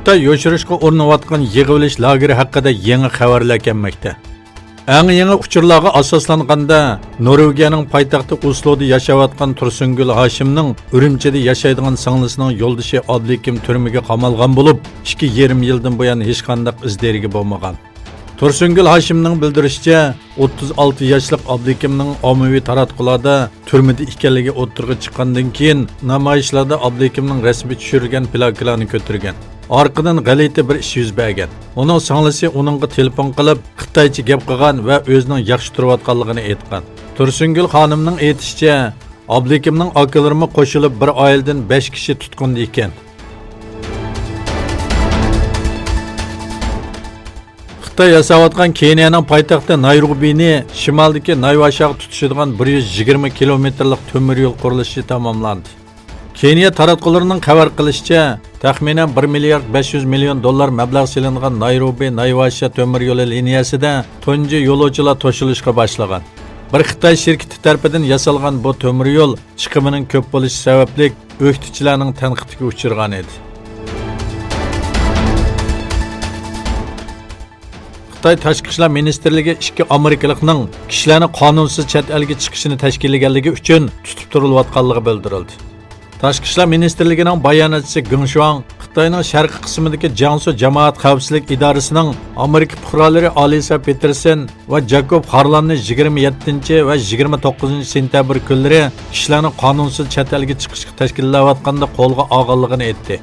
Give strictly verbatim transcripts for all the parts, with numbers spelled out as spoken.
خىتاي يوشۇرۇشقا ئۇرۇنۇۋاتقان يىغىۋېلىش لاگېرى ھەققىدە يېڭى خەۋەرلەر كەلمەكتە. ئەڭ يېڭى ئۇچۇرلارغا ئاساسلانغاندا، نورۋېگىيەنىڭ پايتەختى ئوسلودا ياشاۋاتقان تۇرسۇنگۈل ھاشىمنىڭ ئۈرۈمچىدە ياشايدىغان سىڭلىسىنىڭ يولدىشى ئابلىكىم تۈرمىگە قامالغان بولۇپ، ئىككى يېرىم يىلدىن بۇيان ھېچقانداق ئىز دېرىكى بولمىغان. تۇرسۇنگۈل ھاشىمنىڭ بىلدۈرۈشىچە، ئوتتۇز ئالتە ياشلىق ئابلىكىمنىڭ ئاممىۋى تاراتقۇلاردا تۈرمىدە ئىكەنلىكى ئوتتۇرىغا چىققاندىن كېيىن، نامايىشلاردا ئابلىكىمنىڭ رەسىمى چۈشۈرۈلگەن پلاكىلارنى كۆتۈرگەن. ئارقىدىن غەلىتە بىر ئىش يۈز بەرگەن. ئۇنىڭ سىڭلىسى ئۇنىڭغا تېلېفون قىلىپ، خىتايچە گەپ قىلغان ۋە ئۆزىنىڭ ياخشى تۇرۇۋاتقانلىقىنى ئېيتقان. تۇرسۇنگۈل خانىمنىڭ ئېيتىشىچە، ئابلىكىمنىڭ ئاكىلىرىمۇ قوشۇلۇپ بىر ئائىلىدىن بەش كىشى تۇتقۇندا ئىكەن. خىتاي ياساۋاتقان كېنىيەنىڭ پايتەختى نايروبىنى شىمالدىكى نايۋاشاغا تۇتىشىدىغان بىر يۈز يىگىرمە كىلومېتىرلىق تۆمۈر يول قۇرۇلۇشى تاماملاندى. كېنىيە تاراتقۇلىرىنىڭ خەۋەر قىلىشىچە، تەخمىنەن بىر مىليارد بەش يۈز مىليون دوللار مەبلەغ سېلىنغان نايروبى نايۋاشا تۆمۈر يولى لىنىيەسىدە تۇنجى يولۇچىلار توشۇلۇشقا باشلىغان. بىر خىتاي شىركىتى تەرىپىدىن ياسالغان بۇ تۆمۈر يول چىقىمىنىڭ كۆپ بولۇشى سەۋەبلىك، ئۆكتىچىلەرنىڭ تەنقىدىگە ئۇچرىغان ئىدى. خىتاي تاشقى ئىشلار مىنىستىرلىكى ئىككى ئامېرىكىلىقنىڭ كىشىلەرنى قانۇنسىز چەت ئەلگە چىقىشىنى تەشكىللىگەنلىكى ئۈچۈن تۇتۇپ تۇرۇلۇۋاتقانلىقى بىلدۈرۈلدى. تاشقى ئىشلار مىنىستىرلىكىنىڭ باياناتچىسى گېڭ شۇاڭ خىتاينىڭ شەرقىي قىسمىدىكى جياڭسۇ جامائەت خەۋپسىزلىك ئىدارىسىنىڭ ئامېرىكا پۇقرالىرى ئالىسا پېتېرسن ۋە جاكوب خارلاننى يىگىرمە يەتتىنچى ۋە يىگىرمە توققۇزىنچى سېنتەبىر كۈنلىرى كىشىلەرنى قانۇنسىز چەت ئەلگە چىقىشقا تەشكىللەۋاتقاندا قولغا ئالغانلىقىنى ئېيتتى.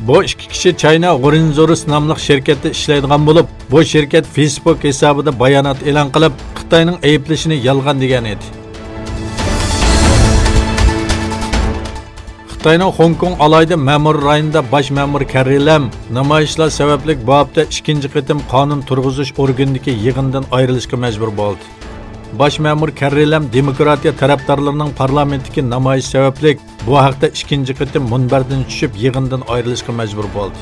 بۇ ئىككى كىشى چاينا غۇرىنزورس ناملىق شىركەتتە ئىشلەيدىغان بولۇپ، بۇ شىركەت فېيسبۇك ھېسابىدا بايانات ئېلان قىلىپ، خىتاينىڭ ئەيىبلىشىنى يالغان دېگەن ئىدى. خىتاينىڭ خوڭكوڭ ئالاھىدە مەمۇرىي رايونىدا باش مەمۇر كەررى لەم نامايىشلار سەۋەبلىك بۇ ھەپتە ئىككىنچى قېتىم قانۇن تۇرغۇزۇش ئورگىنىدىكى يىغىندىن ئايرىلىشقا مەجبۇر بولدى. باش مەمۇر كەررى لەم دېموكراتىيە تەرەپدارلىرىنىڭ پارلامېنتتىكى نامايىشى سەۋەبلىك بۇ ھەقتە ئىككىنچى قېتىم مۇنبەردىن چۈشۈپ، يىغىندىن ئايرىلىشقا مەجبۇر بولدى.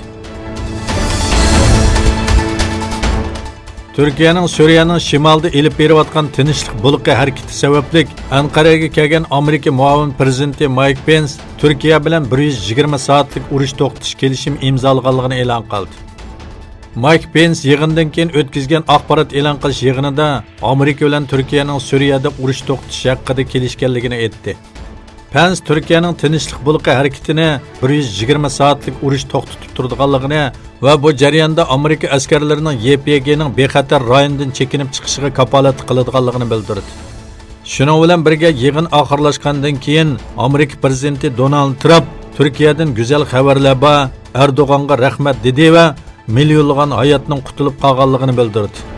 تۈركىيەنىڭ سۈرىيەنىڭ شىمالىدا ئېلىپ بېرىۋاتقان تىنچلىق بۇلىقى ھەرىكىتى سەۋەبلىك ئەنقەرەگە كەلگەن ئامېرىكا مۇئاۋىن پىرېزىدېنتى مايك پېنس تۈركىيە بىلەن بىر يۈز يىگىرمە سائەتلىك ئۇرۇش توختىتىش كېلىشىمى ئىمزالىغانلىقىنى ئېلان قىلدى. مايك پېنس يىغىندىن كېيىن ئۆتكۈزگەن ئاخبارات ئېلان قىلىش يىغىنىدا ئامېرىكا بىلەن تۈركىيەنىڭ سۈرىيەدە ئۇرۇش توختىتىش ھەققىدە كېلىشكەنلىكىنى ئېيتتى. پەنس تۈركىيەنىڭ تىنچلىق بۇلىقى ھەرىكىتىنى بىر يۈز يىگىرمە سائەتلىك ئۇرۇش توختىتىپ تۇرىدىغانلىقىنى ۋە بۇ جەرياندا ئامېرىكا ئەسكەرلىرىنىڭ يې پې گېنىڭ بىخەتەر رايوندىن چېكىنىپ چىقىشىغا كاپالەتلىك قىلىدىغانلىقىنى بىلدۈردى. شۇنىڭ بىلەن بىرگە، يىغىن ئاخىرلاشقاندىن كېيىن، ئامېرىكا پىرېزىدېنتى دونالد ترامپ تۈركىيەدىن گۈزەل خەۋەرلەر بار، ئەردوغانغا رەھمەت دېدى ۋە مىليونلىغان ھاياتنىڭ قۇتۇلۇپ قالغانلىقىنى بىلدۈردى.